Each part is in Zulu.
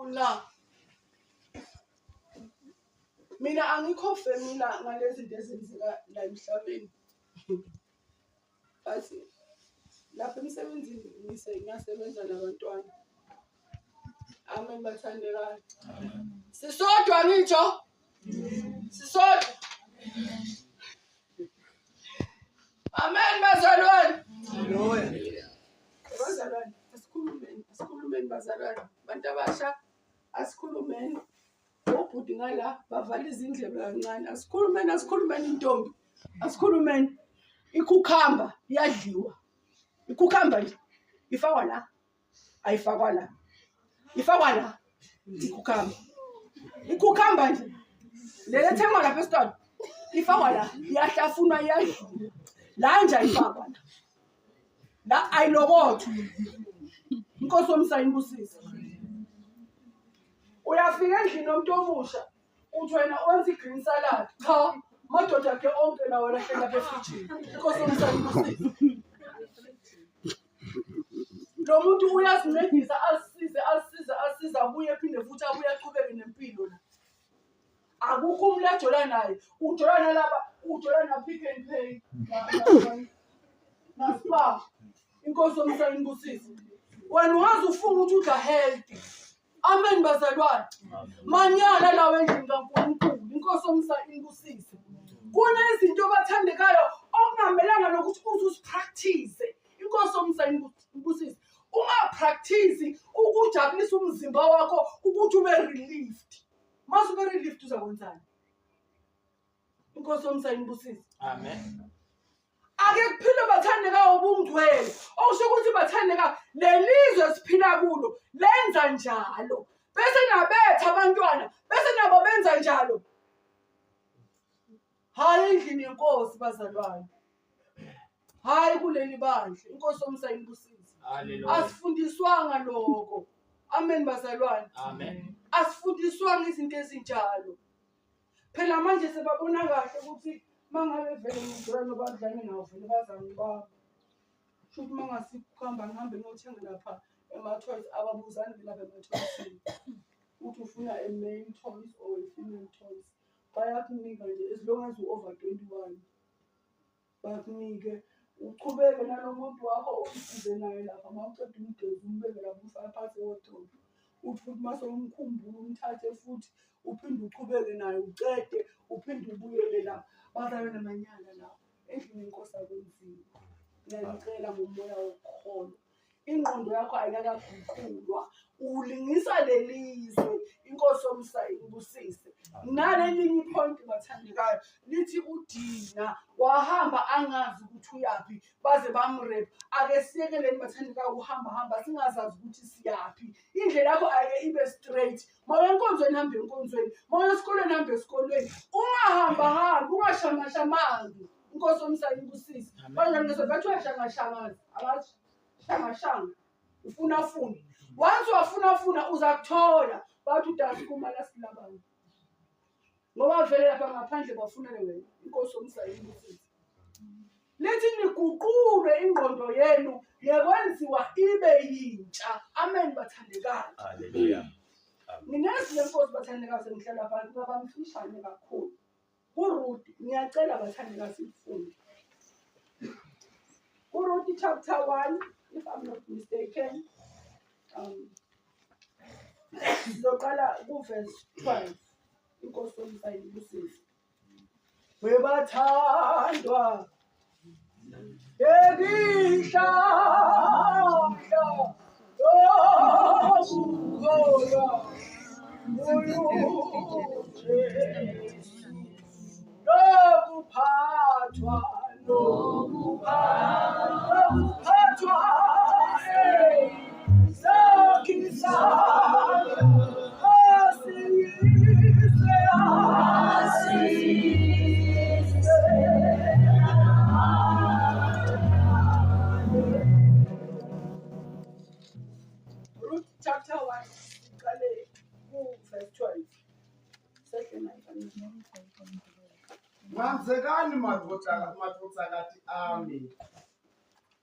kaNkulunkulu na? Mina angikho femina ngalezi zinto ezenzeka la emhlabeni. But lapha emsebenzini ngiyasebenza nabantwana. Amen bathandekayo. Sisodwa ngitsho. Sisodwa. Amen bazalwane. Haleluya. Bazalwane, asikhulumeni, asikhulumeni bazalwane. Bantu abasha asikhulumeni. Obhuti ngala bavala izindlebe kancane. Asikhulumeni, asikhulumeni intombi. Asikhulumeni. Ikhukhamba iyadliwa. Ikhukhamba nje ifakwa la. Ayifakwa la. Ifakwa la. Ikhukhamba. Ikhukhamba nje. Lele ethengwa lapha esitolo. Ifakwa la. Iyahlafunwa iyadliwa. La nje ayifakwa la. La ayilokothwa. Inkosi yomsa inibusise. Uyafika endlini yomuntu omusha uthi wena wenza i-green salad. Cha, madoda akhe onke lawo lahleli lapha efrijini. Inkosi yomsa inibusise. Lo muntu uyazincedisa asisize asisize asize abuye phinde futhi abuye aqhubeke nempilo la. Akukho umuntu ajola naye, ujola nalaba, ujola na Pick n Pay. Na Spar. Inkosi yomsa inibusise. Wena ungaze ufunge ukuthi udla healthy. Amen bazalwane. Manyala lawo endlini kaNkulunkulu. Inkosi yomsa inibusise. Kunezinto abathandekayo okungamelanga nokuthi uze uzipractice. Inkosi yomsa inibusise. Ungapractice ukujabulisa umzimba wakho ukuthi ube relieved. Mase ube relieved uzakwenzani? Inkosi yomsa inibusise. Amen. Ake kuphile bathandekayo ubungcwele. Okusho ukuthi bathandeka lelizwe siphila kulo lenza njalo. Bese nabetha abantwana, bese nabo benza njalo. Hayi endlini yenkosi bazalwane. Hayi kuleli bandla. Inkosi yomsa inibusise. Hallelujah. Asifundiswanga lokho. Amen bazalwane. Amen. Asifundiswanga izinto ezinjalo. Phela manje sebabona kahle ukuthi mangabe vele ngidlula nobadlane nawo vele bazame ubaba. Shuthi mangasikuhamba ngihambe ngiyothenga lapha ema-toys ababuzani lapha ema-toysini. Uthi ufuna a male toys or a female toys. Bayakunika nje as long as u-over 21. Bakunike uqhubeke nalo muntu wakho umsize naye lapha uma uceda umgezi umbeke lapho umfake phakathi wodrobhu uthi futhi uma sewumkhumbula umthathe futhi uphinde uqhubeke naye ucede uphinde ubuyele la bazalwe namanyala lapho endlini inkosi akwenziwa ngiyanicela ngomoya wokukholwa ingqondo yakho ayikakaguqulwa ulingisa lelizwe inkosi yomsa ikubusise nalelinye ipoint bathandekayo lithi udina wahamba angazi ukuthi uyaphi baze bamrep ake siyekeleni bathandekayo uhamba hamba singazazi ukuthi siyaphi indlela yakho ake ibe straight mawuya enkonzweni hambe enkonzweni mawuya esikolweni hambe esikolweni ungahamba hambi ungashamashamangi inkosi yomsa ikubusise bazalwane bathi uyashangashangazi abathi shangashanga ufuna funa once wafuna funa uzakuthola bathi udasukuma la silabanga ngoba vele lapha ngaphandle bafunele wena inkosi yomsayini lithi niguqulwe ingqondo yenu ngekwenziwa ibe yintsha amen bathandekayo haleluya nginezwi lenkosi bathandekayo sengihlala phansi baba mfishane kakhulu kuRuth ngiyacela bathandeka sifunde kuRuth chapter 1 if I'm not mistaken sizoqala kuverse 12 inkosi yomsayibusisi webathandwa Ekihlahla lokukholwa kuYesu lokuphathwa lokuphathwa sakhisana asiyise asiyise Ruth chapter 1 siqale ku-verse 12 sehle nayo. Nganzekani madodakati ami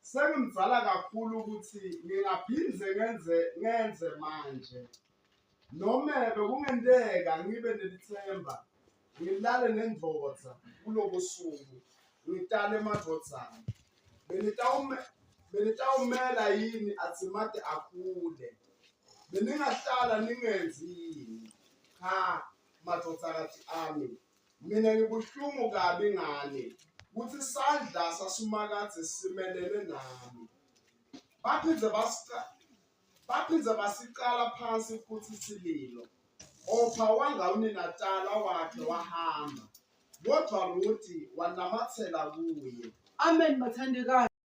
sengimdala kakhulu ukuthi ngingaphinde ngenze manje. Nome bekungenteka ngibe nelitsemba, ngilale nendvodza kulobusuku, ngitale emadvodzana. Benitawumela yini adzimate akhule? Beningahlala ningenzi yini? Cha, madvodzakati ami, mina ngibuhlungu kabi ngani, kutsi sandla saSimakadze simelene nami. Baphindze Baphindze basicala phansi futsi sililo. Opha wanga uninatala wakhe wahamba, kodvwa Ruthi wanamatsela kuye. Amen bathandekayo.